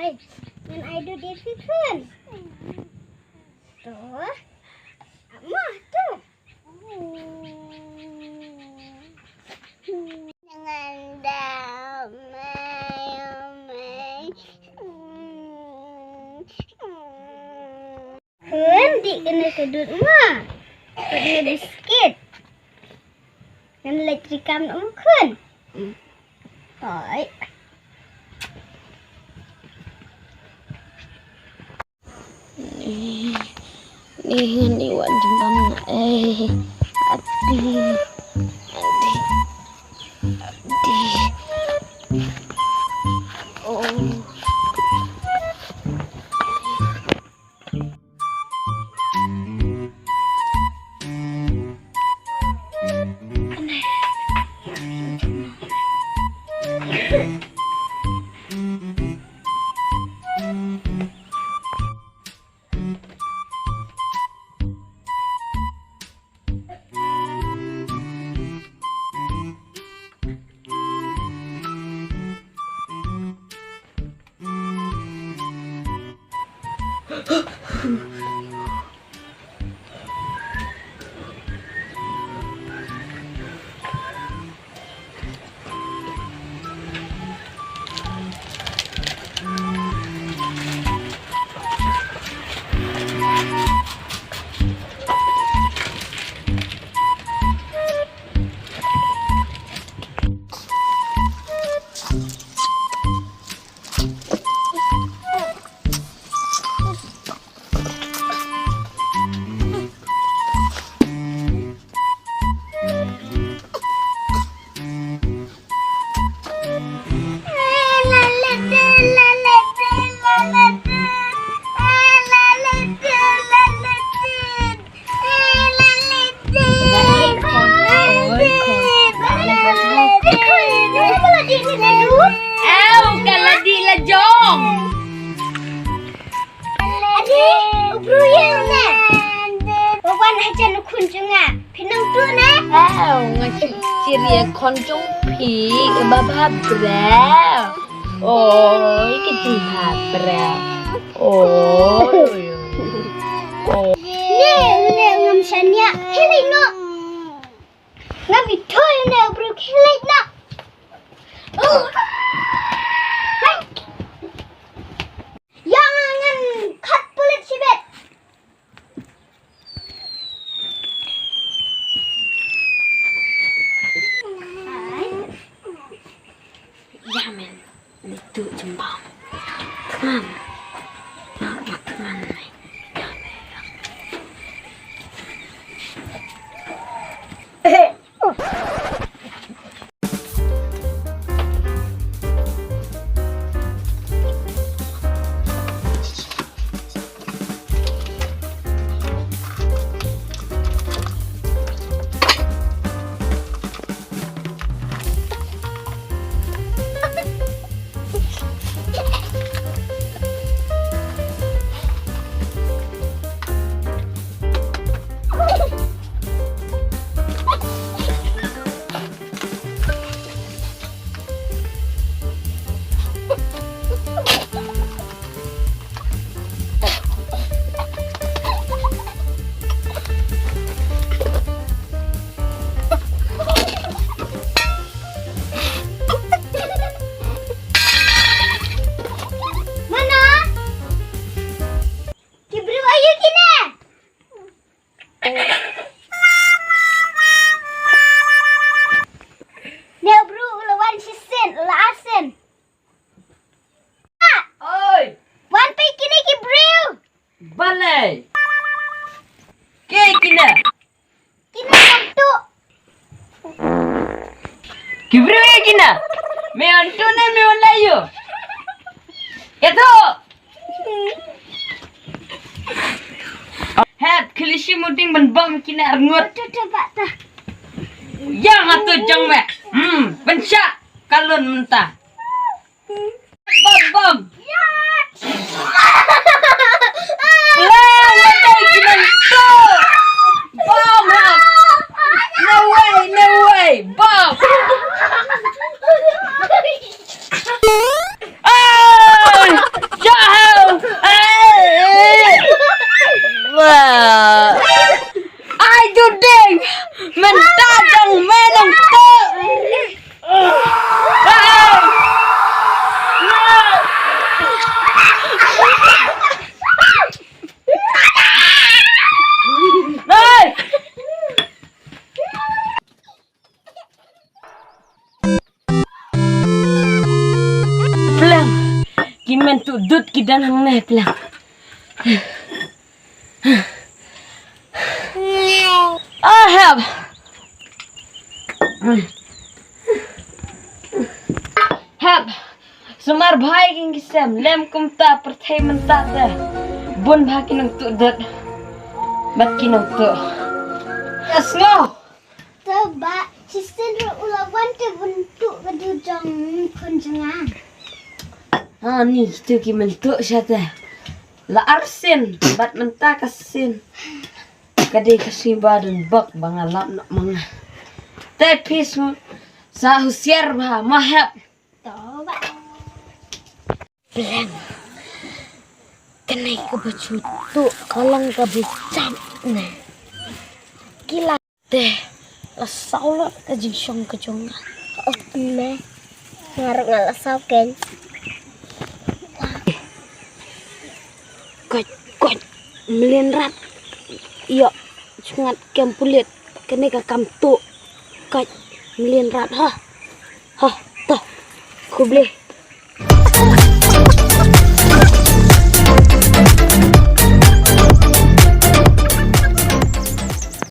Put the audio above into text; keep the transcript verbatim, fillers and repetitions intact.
Ngan ai dud ïa phi khun. To. Ap mo to. Ngan da mai mai. Khun, dih kane ka dud ma. Khun, nga biskit. Ngan leit treikam noh ma khun. Hoi. Ni, ni ngan ïa wad jynbam na, eh. Ati, ati, ati. Oh. Ew, ka la dih la jong. Ade, u briew ïa une. Ba wan hajan u khun jong nga. Phi nang tuh ne? Ew, nga shu chiria khun jong phi, ka ba bha bra. Oi, ka jingbha bra. Oi. Oi. Ne, ne, ngam shaniah. Khie leit noh. Ngam ithuh ïa une u briew, khie leit noh. Ïa nga ngan khot pulit shibit. Ïa men, ni tu jembam. Come on. Come on, come on. Mano? Ki briew aïu kine? Ne u briew u la wan shisien, u la arsien. Oi! Wan peit kine ki briew. Balei? Kiei kine? Kine ïa tu. Ki briew ïa kine. Me ïa tu ne me ïa la ïa. Ïa tu. Hep, khlieh shi muting ban bam kine arngut. Tu tu ba ta. Ïa nga tu jong me. Hmm, ban sha kalon mynta. Bam, bam. Blam, bam, bam, bam. Bam, ha. No way, no way. Bam. Ai! Tudeng, mynta dang me nang tuh. Hey! Pleng. Ki men tuh dud ki dang hangne pleng. Ah, hep. Hep. Sumar bha ïa ki sem lem kumta pyrthei mynta te. Bun bha ki nang tuh dud. Bad ki nang tuh. Yes, ngo. Te ba, shisien ruh u la wan te bun tuh ka dud jong khun jong nga. Ha, ni tu ki men tuh sha te. La arsien bad mynta ka sien. Ka dei ka sngi ba don bok ba nga lap noh ma nga. Te phi shu sa husiar bha ma hep. To ba. Pleng. Kane ka ba shu tuh ka long ka ba jam ne. Ki la te la saw lut ka jingshong ka jong nga. Ok me. Nga ruh nga la saw ken. Koit, koit, mlien rat. Ïoh, sngewthuh kem pulit. Kane ka kam tuh. Koit, mlien rat ha. Ha, to. Khublei.